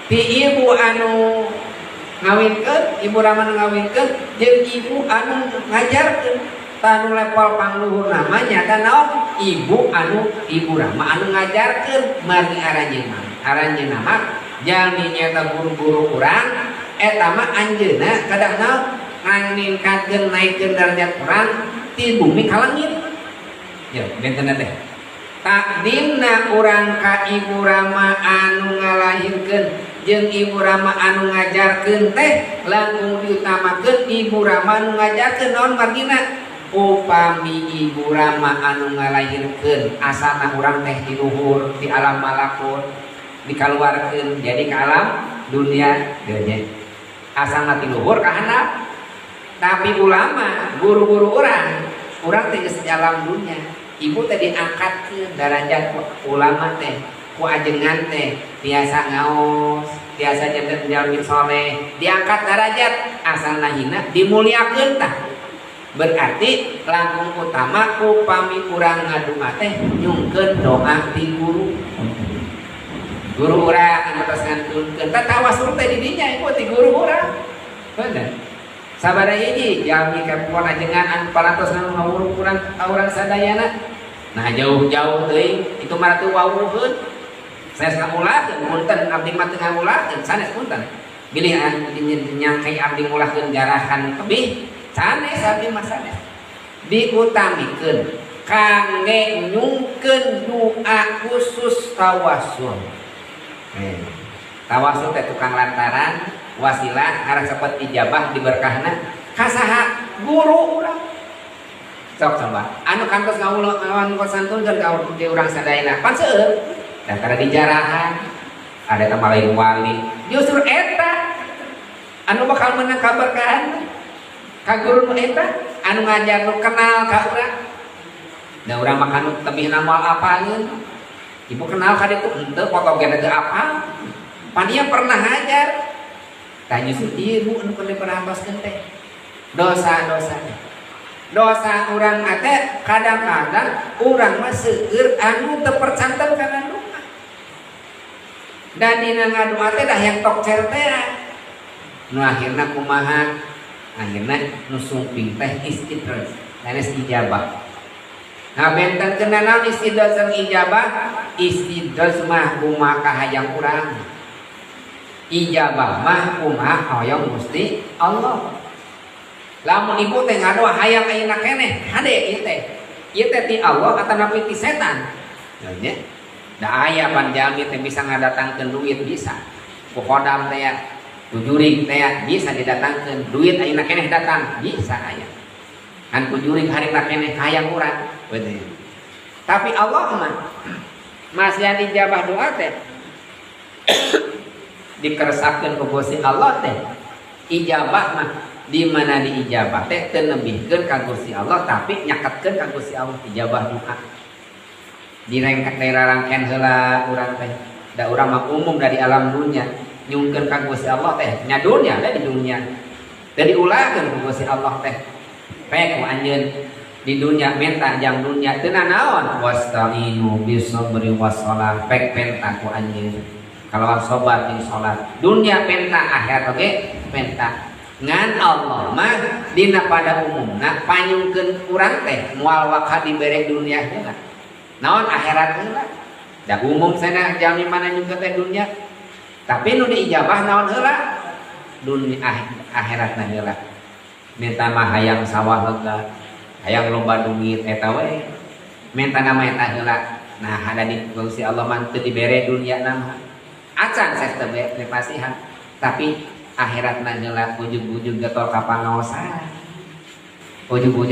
Ti ibu anu ngawinkeun, ibu rama nu ngawinkeun jeung ibu anu ngajarkeun. Tah nu level pangluhur namanya tah naon? Ibu anu ibu rama anu ngajarkeun margi aranjeunna. Aranjeunna mah jalmi nyaeta guru-guru urang eta mah anjeunna kadah naon? Ningkatkeun naikkeun derajat urang ti bumi ka langit. Ya, benten teh. Takdimna urang ka ibu rama anu ngalahirkeun jeung ibu rama anu ngajarkeun teh langkung diutamakeun ibu rama anu ngajarkeun naon margina? Upami ibu rama anu ngalahirkeun asana urang teh di luhur di alam malakut dikaluarkeun jadi ka alam dunia deui nya. Asana ti luhur ka handap. Tapi ulama guru-guru urang, urang teh geus di alam dunia. Ibu teh diangkatkeun darajat ulama teh ku ajengan teh tiasa ngaos, tiasa janten jalmi soleh, diangkat darajat asalna hina dimuliakeun tah. Berarti langkung utama upami urang ngadua teh nyungkeun doa ti guru. Guru urang anu tos ngantunkeun tah tawasul teh di dinya ibu ti guru urang. Bener. Sabada hiji jalmi kapuan ajengan anu parantos anu ngawuruk urang ka urang sadayana. Nah jauh-jauh teuing itu mah teu wawuheun. Sanes ngulahkeun punten abdi mah teu ngulahkeun sanes punten. Bilih nyangkai abdi ngulahkeun jarahan tebih sanes abdi mah sanes. Diutamikeun kangge nyungkeun doa khusus tawasul. Tawasul teh tukang lantaran wasilah arah cepet ijabah diberkahna kasaha guru urang. Sok coba anu kantos ngawulo anu santunkeun ka di urang sadayana pan seueur daftar dijarahan ada eta mah lain wali justru eta anu bakal menang kaberkahan ka guru nu eta anu ngajar nu kenal ka urang. Da urang mah kanu tebih moal apaleun. Ibu kenal ka ditu henteu foto ge teu apal. Pan ieu pernah ngajar. Tah nyusul ieu Bu anu keur diperhatoskeun teh. Dosa-dosa. Dosa urang teh kadang-kadang urang mah seueur anu teu percanten kana doa. Dan dina ngadoa teh dah yang tokcer teh. Nu akhirna kumaha? Akhirna nu sumping teh istidraj, sanes ijabah. Nah benten kena naon istidraj sareng ijabah? Istidraj mah kumaha kahayang urang. Ijabah mah kumaha hoyong Gusti Allah. Lamun ibu teh ngadoa hayang ayeuna keneh, hade ieu teh. Ieu teh ti Allah atanapi ti setan. Nya. Da aya pan jalmi teh bisa ngadatangkeun duit bisa. Ku khodam teh ya, ku jurig teh ya, bisa didatangkeun. Duit ayeuna keneh datang, bisa aya. Kan ku jurig harita keneh hayang urang. Betul. Tapi Allah mah masihan ijabah doa teh dikeresakeun ku Gusti Allah teh. Ijabah mah di mana diijabah teh teu nebihkeun ka Gusti Allah tapi nyaketkeun ka Gusti Allah ijabah doa. Direngkak dirarangken heula urang teh. Da urang mah umum dari alam dunia nyungkeun ka Gusti Allah teh nya dunia da di dunia. Da diulahkeun ku Gusti Allah teh. Pek ku anjeun di dunia menta jang dunia teu nanaon wasta'inu bisabri wassalah pek penta ku anjeun. Kalawan sabar jeung salat. Dunia penta akhirat oge penta. Ngan Allah mah dina pada umumna panyungkeun urang teh moal waka dibere dunia heula. Naon akhirat heula. Da umum sana jalmi mana nyungkeun teh dunia. Tapi nu diijabah naon heula? Dunia akhiratna heula. Minta mah hayang sawah lega, hayang loba duit eta we. Minta nama eta heula. Nah ada di Gusti Allah mah teu dibere dunia nama. Acan saya teu pasihan. Tapi akhiratna heula ujug-ujug getol ka pangaosan. Ujug-ujug